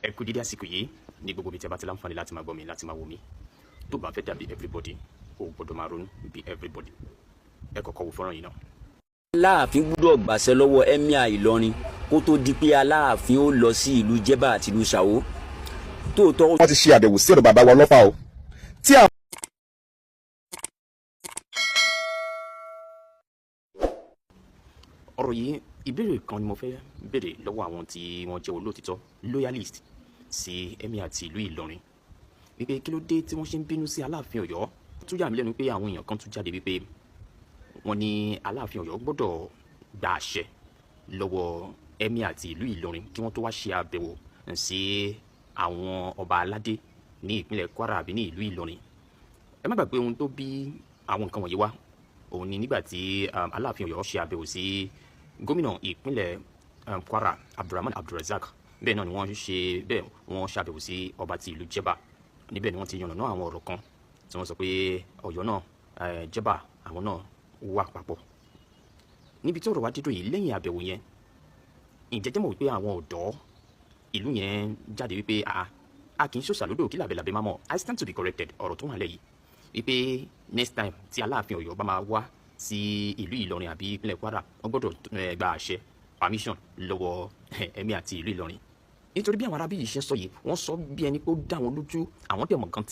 Ẹ kú dídí àsìkò yìí ní gbogbo ibi tí a bá ti láǹfààní láti máa gbọ́ mi, láti máa wò mí. Tó bá fẹ́ dàbí everybody, o gbọ́dọ̀ máa ronú bí everybody. Ẹ kọ́kọ́ wo fọ́nrán yìí náà. Aláàfin gbúdọ̀ gbàṣẹ lọ́wọ́ Emir Ìlọrin kó tó di pé Aláàfin ó lọ sí ìlú Jẹ́bà àti ìlú Ṣàwó tóòtọ́. Wọ́n ti ṣe àbẹ̀wò sí ọ̀dọ̀ bàbá wa Ọlọ́fà o tí àwọn. Ọ̀rọ̀ yìí, ìbéèrè kan ni mo fẹ́ béèrè lọ́wọ́ àwọn tí wọ́n jẹ́ olóòtítọ́, loyalist sí Emir àti ìlú Ìlọrin, wípé kí ló dé tí wọ́n ṣe ń bínú sí Aláàfin Ọ̀yọ́? Tún yà mí lẹ́nu pé àwọn èèyàn kan tún jáde wípé wọ́n ní Aláàfin Ọ̀yọ́ gbọ́dọ̀ gba àṣẹ lọ́wọ́ Emir àti ìlú Ìlọrin kí wọ́n tó wá ṣe àbẹ̀wò sí àwọn ọba aládé ní ìpínlẹ̀ Kwara àbí ní ìlú Ìlọrin. Ẹ má gbàgbé ohun tó bí àwọn nǹkan wọ̀nyí wá, òun ni nígbà tí Aláàfin Ọ̀yọ́ ṣe àbẹ̀wò sí gómìnà ìpínlẹ̀ Kwara, Abdulrahman Abdulrazak. Bẹ́ẹ̀ náà ni wọ́n ṣe bẹ́ẹ̀, wọ́n ṣàbẹ̀wò sí ọba ti ìlú Jẹ́bà. Níbẹ̀ ni wọ́n ti yànnàná àwọn ọ̀rọ̀ kan tí wọ́n sọ pé Ọ̀yọ́ náà, Jẹ́bà, àwọn náà wà papọ̀. Níbi tí ọ̀rọ̀ wá dídò yìí, lẹ́yìn àbẹ̀wò yẹn, ǹjẹ́ jẹ́ mọ̀ wípé àwọn ọ̀dọ́ ìlú yẹn jáde wípé a kì í ṣòṣà lódò kí làbẹ̀làbẹ̀ má mọ̀. I stand to be corrected. Ọ̀rọ̀ tó wà lẹ́yìn wípé next time tí Aláàfin Ọ̀yọ́ bá máa wá sí ìlú Ìlọrin àbí ìpínlẹ̀ Kwara, wọ́n gbọ́dọ̀ gba àṣẹ, permission, lọ́wọ́ Emir àti ìlú Ìlọrin, nítorí bí àwọn arábí yìí ṣe ń sọ yìí, wọ́n sọ bí ẹni pé ó dá wọn lójú, àwọn dẹ̀ mọ̀ gan.